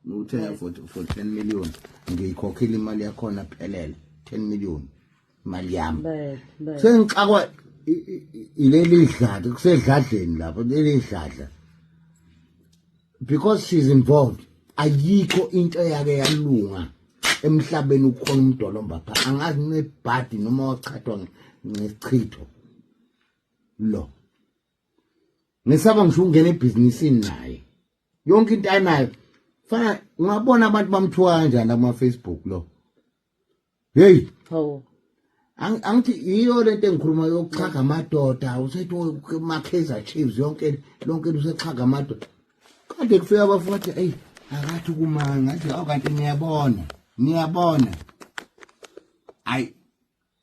Uthenga for 10 million, ngiyikhokhile imali yakhona phelele, 10 million imali yami. Bayethe. Sengixakwa ileli dladla, kusedladleni lapho leli dladla, because she's involved. Ayikho into eyake yalunga emhlabeni. Ukhona umdolomba pha, angazi nebhadi noma wachathwa ngesichitho lo. Ngisaba ngisho ukungena ebhizinisini naye, yonke into anayo fana. Ungabona abantu bamthuka kanjani kuma-Facebook lo. Hey. Hawu. Angithi yiyo lento engikhuluma yokuxhaga amadoda. Usethi ma-Kaizer Chiefs yonke lonke, usexhaga amadoda. Kade kufika abafuthi, eyi, akathi kumanga ngathi awu, kanti niyabona, niyabona. Ayi,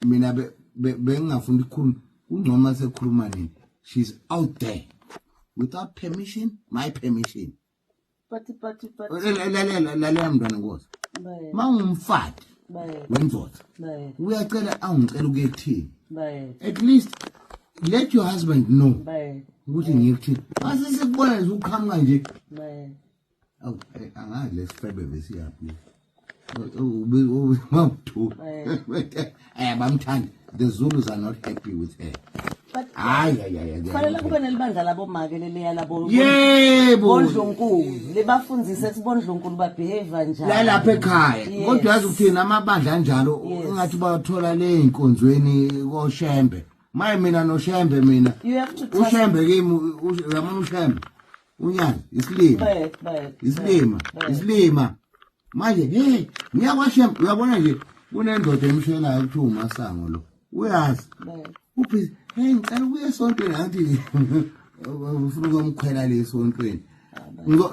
mina bengingafuni ukukhuluma, kungcono sekhuluma nini. She's out there without permission, my permission. But Lalela, lalela, mntwana nkosi. Bayethe. Ma ungumfati Bayethe. wendoda, Bayethe. uyacela, awungicela ukuye kuthini. Bayethe. At least let your husband know Bayethe. ukuthi ngiye kuthini. Mase sikubona nje uqhamuka nje. Bayethe. Awu, angazi lesifebe besiyaphi. Mawuthu bamthanda. The Zulus are not happy with her. But hayi, hayi, hayi. Kufanele kube nelibandla labomake leliya labo Yebo. bondlunkulu, libafundzise ukuthi bondlunkulu ba-behave kanjani. La lapha ekhaya. Kodwa yazi ukuthini, amabandla anjalo engathi bayathola le inkonzweni koShembe. Maye, mina noShembe, mina You have to trust. uShembe kimi, uyabona uShembe, unyazi isilima. Bayethe, bayethe. Isilima. Bayethe. Isilima. Manje, hey, ngiyakwashembe, uyabona nje kunendoda emshelayo kuthiwa uMasango lo, uyazi. Bayethe. Uphi? Hey, ngicela ukuya esontweni. Ngathi ufuna ukumkhwela le esontweni.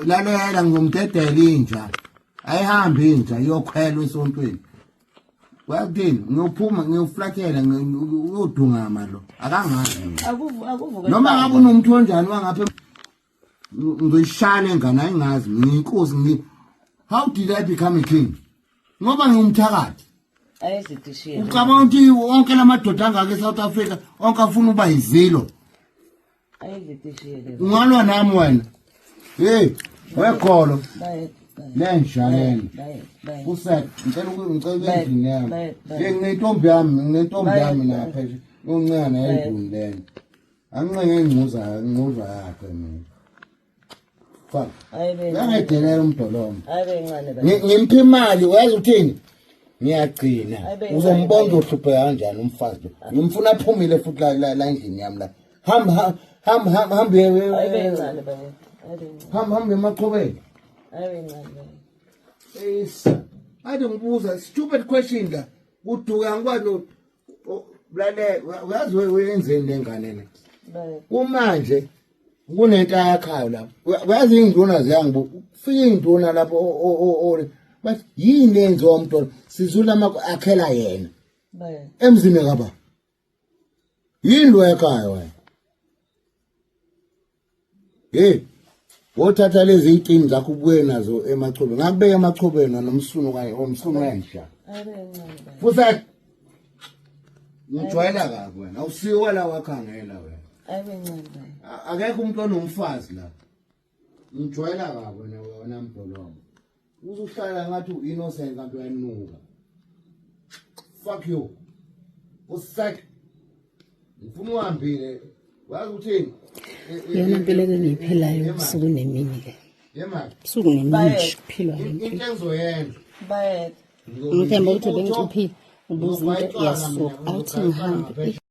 Lalela, ngizomdedela inja, ayihambi inja iyokhwelwa esontweni. Wakuthini? Ngiyophuma, ngiyoflathela, uyodungama lo, akangazi mina. Akuvuke. Noma ngabe unomuntu onjani wangapha, ngizoyishaya le ngane, ayingazi. Ngiyinkosi how did I become a king? Ngoba ngiwumthakathi. Ayizidishile. Ucabanga ukuthi wonke la madoda angaka e-South Africa onke afuna uba yizilo? Ayizidishile. Ungalwa nami wena? Hey, wekholo. Bayethe. Lenja lena. Bayethe. Bayethe. Usek, ngicela ukuya endlini yami. Bayethe. Hey, nginentombi yami, nginentombi yami Bayethe. lapha nje. Uncane endlini lena. Anginqenge ingquza, ingquza yakhe mina. Fa. Ayibe. Uyangedelela umdolomba. Ayibe ncane bayethe. Ngimupha imali, uyazi ukuthini? Ngiyagcina. Ayibe, Uzombona ayibe. uhlupheka kanjani umfazi lo. Ngimfuna aphumile futhi la endlini yami la. Hamba, hamba, hamba, hamba. Ayibe ncane bayethe. Ayibe ncane. Hamba, hamba emachobeni. Ayibe ncane bayethe. Isa. Ade ngibuza stupid question la. Kuduka ngikwazi lalela, uyazi wenzeni lengane le? Bayethe. Kumanje kunento ayakhayo lapho. Uyazi iy'nduna ziyangibuka. Kufika iy'nduna lapho bathi yini enziwa umntwana? Sizula akhela yena. Bayethe. Emzini kaba. Yini lo ekhaya wena? Hey, wothatha lezi iy'tini zakho ubuye nazo emachobeni. Ngakubeka emachobeni nomsunu kanye omsunu wenja. Ayibe ncane bayethe. Futhi ngijwayela kabi wena. Awusiwa la wakhangela wena. Ayibe ncane bayethe. Akekho umuntu onomfazi la. Ngijwayela kabi wena, wena mdolomba. Uzuhlala ngathi u-innocent kanti uyanuka. Fuck you. Usak. Ngifuna uhambile. Wazi ukuthini? Iyona mpilo engiyiphilayo usuku nemini ke. Yema. Usuku nemini nje kuphilwa le Into mpilo. engizoyenza. Bayethe. Ngithemba ukuthi bengicuphile ubuza into iyasuka awuthi ngihambe.